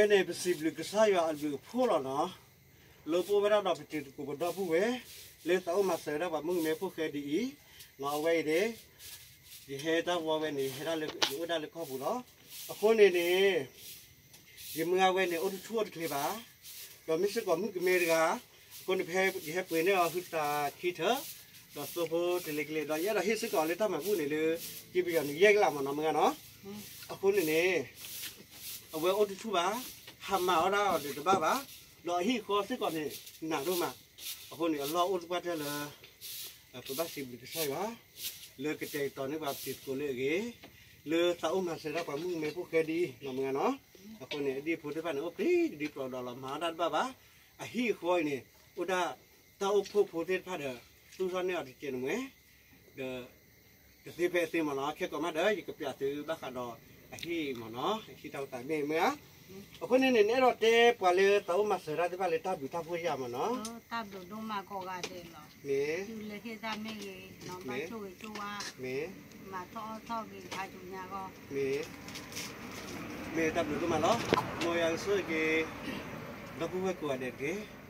ဖဲန့ၣ် ပစံးဘျုးကစၢ်ယွၤအဘျုးအဖှိၣ်လီၤနီၤ, လၢပအိၣ်ဝဲဒၣ်ဒီးပတံၤသကိးပဒီပုၢ်ဝဲၢ် လၢသးအိၣ်မၤစၢၤဝဲဒၣ်ပှၤမုၣ်ကမဲဖိဃဲဒ်အံၤ, နီၤ အဝဲအံၤန့ၣ် ယဟဲတၢ်ဝီဝဲန့ၣ် ယဟဲဒၣ်လၢ ယအိၣ်ဒၣ်လၢကီၢ်ပူၤလီၤ. အဃိန့ၣ်န့ၣ် ယမုၢ်ဂၤဝဲန့ၣ် အိၣ်တဆူၣ်အိၣ်တချ့ဘၣ်, ဒီးမ့ၢ်စ့ၢ်ကီးမုၣ်ကမဲတဂၤ, အဃိန့ၣ် ဖဲယဟဲပှ့ၤန့ၢ်အီၤဟုသးခံထၢၣ်, ဒီးသိဖိတလ့ကလ့ဒီး ယအဲၣ်ဒိးဟ့ၣ်စ့ၢ်ကီးလၢတၢ်မၤဘူၣ်န့ၣ်လၢ က့ပယီၤန့ၣ် ယဲၢ်ကလးမ့ၢ်နီၤ မုၢ်ဂၤနီၤ. အဃိန့ၣ်န့ၣ် အဝဲအိၣ်တဆူၣ်ဘၣ်, ဟးမၤအီၣ်ဒၣ်အီၤဒီးတဘၣ်ဘၣ်, ဒီးအဟံၣ်အဃီစ့ၢ်ကီးန့ၣ် နးဒိၣ်မး. အဃိန့ၣ် အလီၢ်အိၣ်သပှၢ်တၢၢ်လၢ ပဘၣ်စံးဘျုးကစၢ်ယွၤ လၢကတဲာ်ကတီၤန့ၢ်ပှၤတံၤသကိးလၢအဂ့ၤ, လၢသးအိၣ်မၤစၢၤဒၣ်ပှၤမုၣ်ကမဲဖိဃဲဒ်အံၤ နီၤ မုၢ်ဂၤနီၤ. အဃိန့ၣ် အဒံၣ်ဖိသ့ၣ်တဖၣ်န့ၣ် အိၣ်ပျံၤကဒံပျီဒီးလီၤ မၤအီၣ်ဒၣ်တဘၣ်ဘၣ်. အဟံၣ်အဃီအံၤန့ၣ် အိၣ်ဒၣ်တၢ်အိၣ်ဖှိၣ်ဖိသ့ၣ်တဖၣ်ဒီး သူၣ်ထီၣ်န့ၢ်အီၤတကဲးန့ၣ်မ့ၢ် ဒီး တသ့ဖဲအသ့မ့ၢ်နီၤ. ခဲကိာ်မးဒီး ယကပျးသုဘၣ်ဃးဒီးအဟံၣ်မ့ၢ်နီၤ, အဟံၣ်တၢ်အိၣ်သးမ့ၢ်မ့ၢ်ဧါ. အဃိန့ၣ်န့ၣ် နအဲၣ်ဒိးတဲပှၤလၢသးအိၣ်မၤစၢၤတၢ်သ့ၣ်တဖၣ်လၢတၢ်ဘျုးတၢ်ဖှိၣ်ယၤမ့ၢ်နီၤ. တၢ်ဘျုးဒိၣ်မးကိးဂၤဒဲးလီၤ. မ့ၢ် တုၤလၢဟ့ၣ်တၢ်မ့ၢ်ဂ့ၤ, ဘၣ်ဆိၣ်ဂ့ၤဆိၣ်ဝါ, မ့ၢ် မၤထီၣ်အီၣ်ထီၣ်ဂ့ၤဖးဒိၣ်ညါဂီၢ်, မ့ၢ် မ့ၢ်တၢ်ဘျုးဒိၣ်မးလီၤ. မ်ယွၤကဆိၣ်ဂ့ၤက့ၤ ဒီပုၢ်ဝဲၢ်ကိးဂၤဒဲးတက့ၢ်.